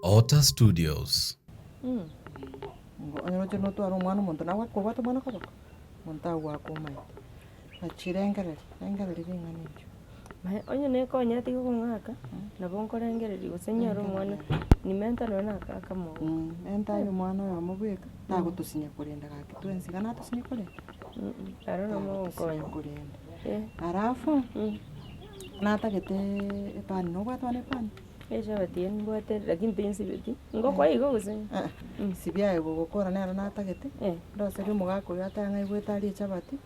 Otter Studios. Onye roche notware omwana omonto nawe akobwate omwana koboko, omonto agoaka omaete. Nachi rengereria, rengereria ring'ana erio. Maya onye nekonyete igo kong'aka, nabo nkorengereria gose nyore omwana, nimenta nonye na aka akamo. Menta aye omwana oyomo bweka, tagotosinya korenda gaki twensi, iga natosinye korenda? Aro nabo Tagotosinya ogonkonya. korenda. Eh. Alafu, natagete epani, nobwate bono epani? Echabati eye nimbwate lakini tinsibeti, ngokoa igo gose? Sibia aye gogokora nero natagete, Eh. ndoserie omogaka oyio atebe ng'a aigwete arie echabati,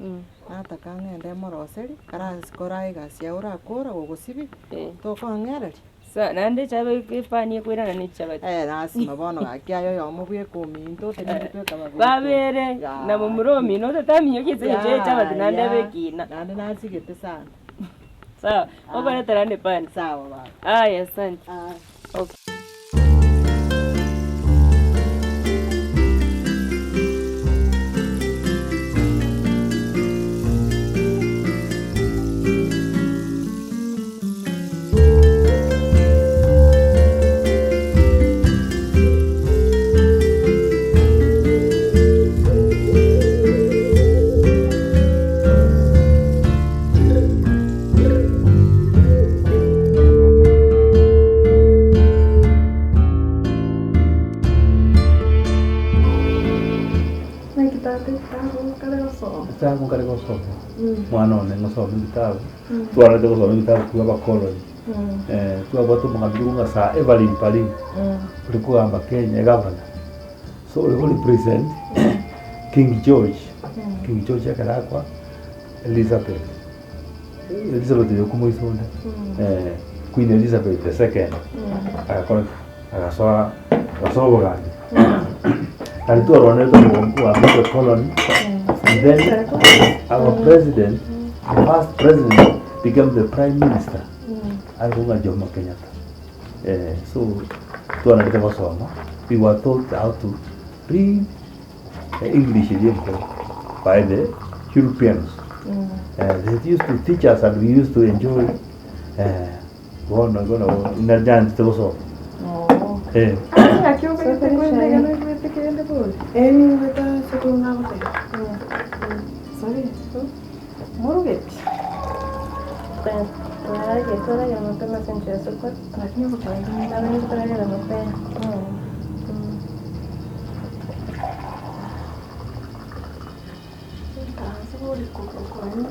nataka ng'ende moroserie, karasi kora egasi yago orakora gogosibia, Eh. tokong'ereria. Sawa, naende echabe epani ekoirana na echabati. Eh lasima bono gaki aye oyomo bweka ominto otenenete tweka babere. Babere, na momura omino otataminyoki ase eng'encho ya echabati naende ebe ekina. Naende nasigete sana. Sawa, okoretera ande pani. Sawa baba. Aya asante. Aya. Okay. Naki tata ebitabu nkare gosoma. Ebitabu nkare gosoma, mwana one ngosoma ebitabu, twararete gosoma ebitabu korwa abakoloni, twabwate omogambi korwa ng'a Sir Evelyn Baring, ore kogamba Kenya egavana, so ore ko represent King George, King George ekero akwa, Elizabeth, Elizabeth oyo okomoisa onde, Queen Elizabeth the second, agakora ki? Agasoa agasoa obogambi. Naende twarwanerete obogambi bwa ecolony, and then our president, the first president became the prime minister, are ng'a Jomo Kenyatta. So twanarete gosoma, we were taught how to read English eria enkoro by the Europeans. They used to teach us and we used to enjoy bono igo nabo nanchete gosoma. Eh. Naki obegete korende iga noigwete kende bori? Eh niigwete ase korwa nagoteba. Sorry. Morugeti? Twaragera twaragera mapema ase enchera ya sukuru. Lakini ogotenga Nabo twaragera mapema.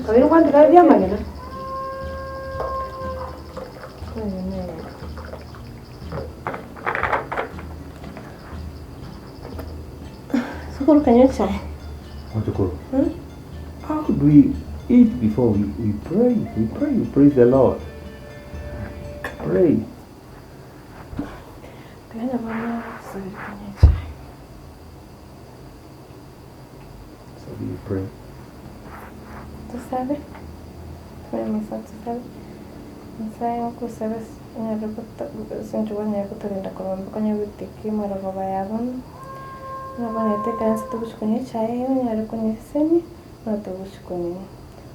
Kabere kwandika ebiamagena? Sukuru kanywa echae. Mochokoro. How do we eat before we, we pray? We pray, we praise the Lord. Pray. Tiga bono tusabere konywa echae. So we pray. Tosabe, tore tusabe. Nyasaye ngokosabe onyare ase inche kwanyare gotorenda korwa konya gotiga emarogoba ya bono, buna bono ekanisa togochia konywa echae onyare konyesesenia buna togochia konywa.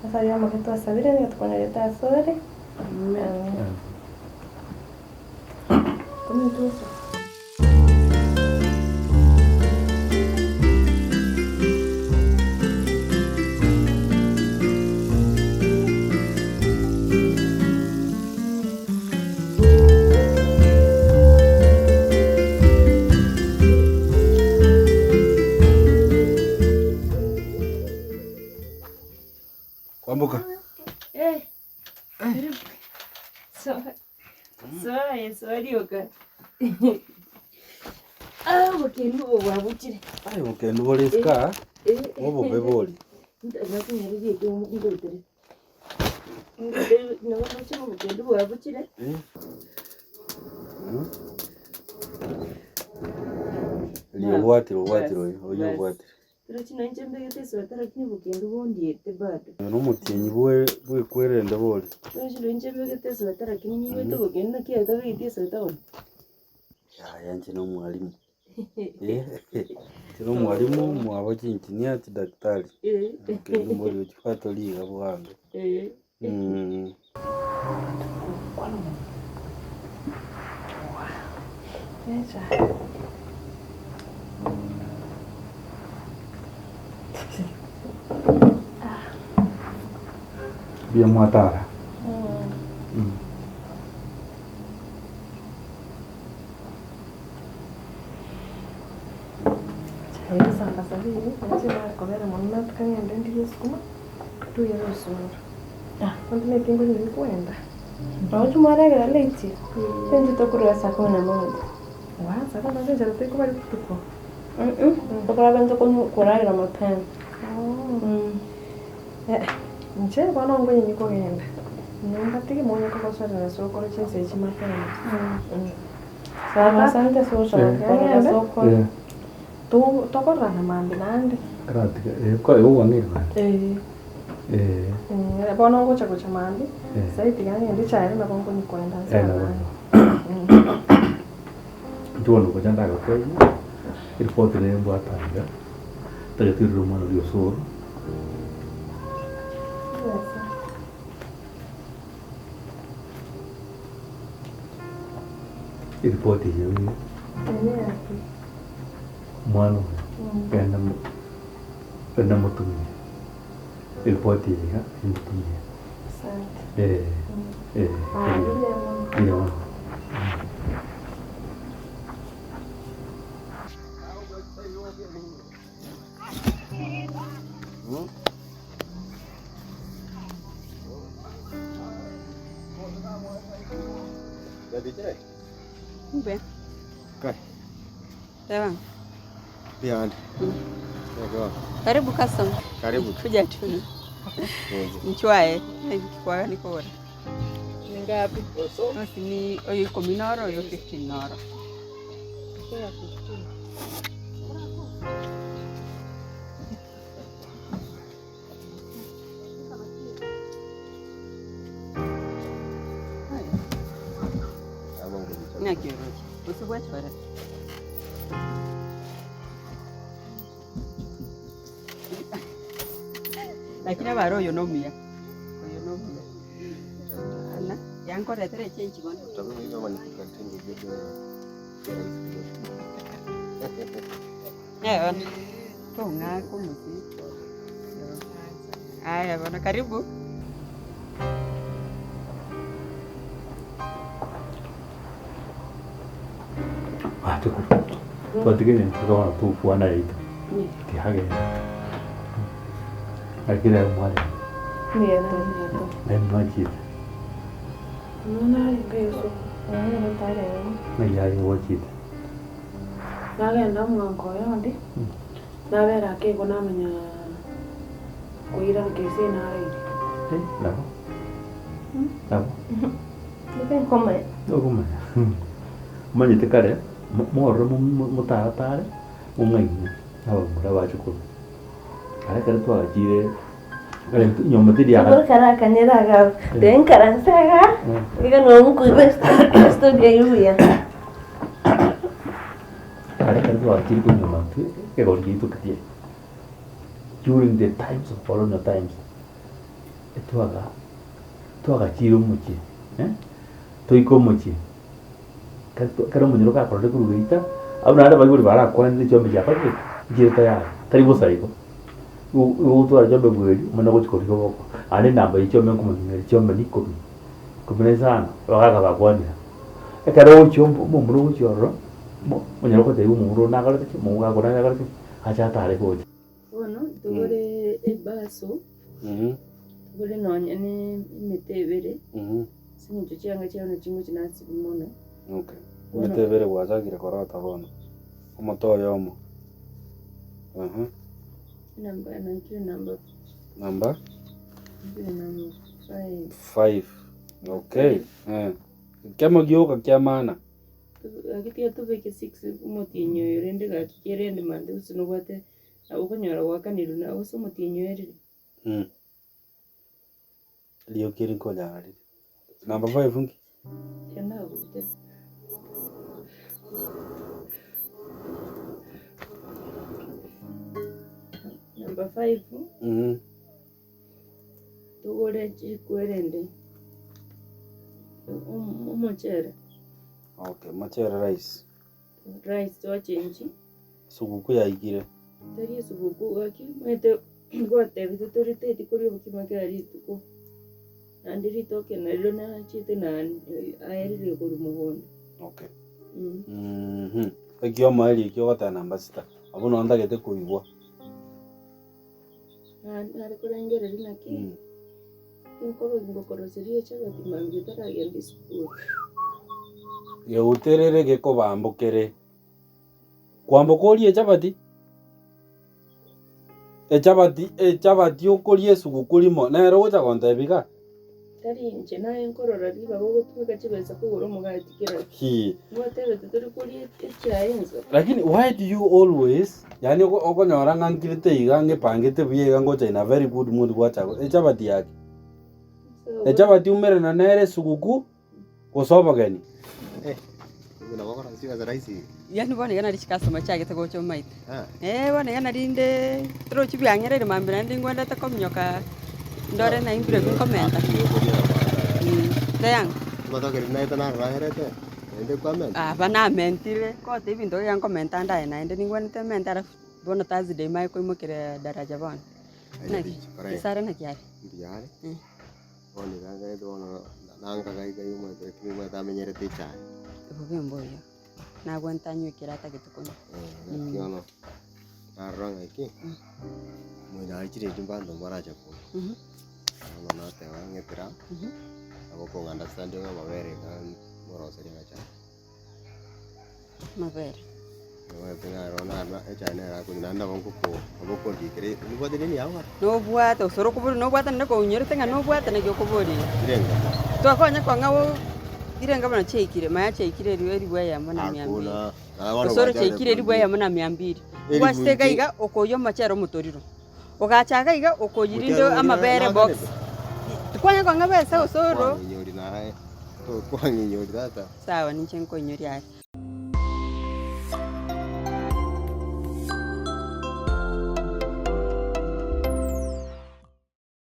Ase aywo amake twasabire nigo tokonyarete asore, Amen. Kwamboka. Eh. Soa. Soa aye soa rioka. Ah, obokendu obo bwabuchire. Aye obokendu bore isiko aa, obobe bori. Obokendu bwabuchire. Riria obwatire obwatire oyo, oyio obwatire. Roche nainche mbegete esweta lakini obokendu bondiete bado. Oyo nomotienyi bwekwerende bori. Roche nainche mbegete esweta lakini nyigwete obokendu naki aye tabegeti esweta bono. Yaya inche na omwalimu, inche na omwalimu mwabo chingineer chidaktari, obokendu mbori gochia riga bwango. Echae. Mbuya mwatara. Echae egosamba sabiri, inche nakobera mono natuka ng'ende ndigie esukuma, nduye osoro. Onde naete ngonywa nkwenda. Roche mwaragera late? Intwe tokorwa saa kumi na moja. Waa, saa kumi na moja enchara tekoba rituko. Tokoraba intwe koragera mapema. Eh, inche bono nkonyenyia kogenda. Nyomba tigi monye kogosorera ase okore chinsa echi mapema. Sawa, asante socha. Eh. Soko. Eh, Tokororana mambia naende. karatiga eh kwa igo gwang'eire naende. Eh. Eh. Eh, bono ngocha gocha mambia, Eh. sai tiga ng'ende echae nabo nkonywa koenda nse Eh, nabo. abana. Inche bono gocha ndagokonywa, eripoti nere mbwatanga, tagete rire omwana oria osoro. Eripoti eye buya, omwana oyo, genda mo- genda motumie, eripoti eye iga, emotumie. Asante. Eh, eh, Ah, mbuya mono. mbuya mono. Mbuya. Kai. Sawa. Beyond. Yego. Karibu customer. Karibu. Kuja tu. Nchwae. Kwa nikora. Ni ngapi? Nosi ni oyo 10 noro oyo 15 noro. Nakioroche. Usibwachora. Lakini abare oyo nomuya. Oyo nomuya. Ana yankoretere change bono. Eh, bono. Tong'a komosi. Aya bono karibu. Twatigire mpaka tokwana yaito tihagenda lakini aye mware Mbuya tu. naye mwachete Mwana Yesu. Mwana tarenge. naye aye gwachete Nagenda omwango oyo onde, nabera ake igo namenya koirana kese naraire. Eh, nabo nabo Nkomanya. okomanya omanyete kare morore motaratare mong'aini abamura bachukuru kare kare twagachire kare nyomba teri Tugure karakanyera aga tenkaransaga iga nomukuiba studio yuya. Kare kare twagachire konyoma ntwe ekegori giaito keria during the times of colonial times etwaga twagachire omochie eh, toike omochie kero omonyene okakorire korwa geita abwo naende abaibori barakwanire chiombe chiakorire ki? Nchire tayari tari bosa igo. Igo igo ogotwara chiombe bweri omanye gochi korigia oboko naende enamba ya chiombe nkomanyia chiombe ni ikomi, ikomi na isano abagaka bakwanire. Ekero ogochia omomura ogochia ororo, onyare gotebia omomura onde nakorete ki, omogaka onde nakorete ki, ache atare gocha. Bono togore ebaso, togore nonya na emete ebere, ase eng'encho chianga chiao nachio nasibi mono. Okay. Emete ebere gwachakire korota bono, omote oyomo. Ehe. Enamba naikire namba Namba? naikire namba five. Five. Okay. Eh. Kemo gioka kia maana. Gaki tiga tobeke six omotienyi oyo rende gaki kerende mambia gose nobwate nabo okonyora gwakanirwe na gose omotienyi oerire. Rioki eri nkonyara rire. Namba five nki? Tiga nagute. Namba five, togore chikwerende, omochere. Okay, mochere rice. Rice twachenchi. Suguku yaikire. Tari esuguku gaki omanyete ngwatebete tore teti koria obokima kera rituko, naende ritoke nario nachete na aerire korwa mogondo. Okay. Mh, ekio omoerio ekio ogoteba namba sita, abwo noo ntagete koigwa. Nare korengereria naki, tinkoba ngokoroseria echabati mambia otaragenda esukuru. Geuterere gekobambokere. Kwamboka orie echabati, echabati echabati okoria esuguku rimo, nere ogocha gontebia iga. Tari inche naye nkorora ribaga ogotumeka chibesa kogora omogati kera Hii. Ngwatebete tori koria echae inse. Lakini why do you always yaani oko okonyora ng'a nkirete iga ng'epangete buya iga ngocha in a very good mood gwacha echabati yake. Echabati umerana nere esuguku. gose obogeni. Yaani bono iga nari chikasoma chiagete gocha omaete. Eh bono iga nari inde torochi biang'ereire mambia naende ningwendete kominyoka ndore nai mbire binkomenta. Teyanga. Aba namentire, koteba ebinto iga nkomenta ande aye naende ningwenerete mente alafu bono Thursday manye koimokeria daraja bono. Naki, gesare naki are? Bono iga nkaete bono nankaga iga omanyete lakini omanyete amenyerete echae. Obobe mboiyo, nagwente anywe ekero atagete konywa. Naki bono, narora ng'aki, moino aye chiredi mbanto mbarache konywa. Bono nateba ng'etera, nabo okong'understandi ng'a amabere iga moroserie agachae. Amabere. Echae nere akonywa naende nabo ngoko nabo okondikera nobwate deni yago ng'a? Nobwate gose ore okoboria nobwate naende kounyorete ng'a nobwate naki okoboria iga. Chirenga? Twakonya kong'a bo chirenga buna chiaikire manya chiaikire eribu eribu eyemo na mia mbiri. Hakuna. Naye bono Gose ore gwachakire chiaikire eribu kondi- eyemo na mia mbiri. Eribu Gwachete iga inche- iga okoyia omochere omotoriro. Ogacha iga iga okoyia rinde Mochere oria amabere box. naganete? Tikwanya kong'a besa gose oro. Kwang'inyori naye, kwang'inyori tata. Sawa ninche nkoinyoria aye.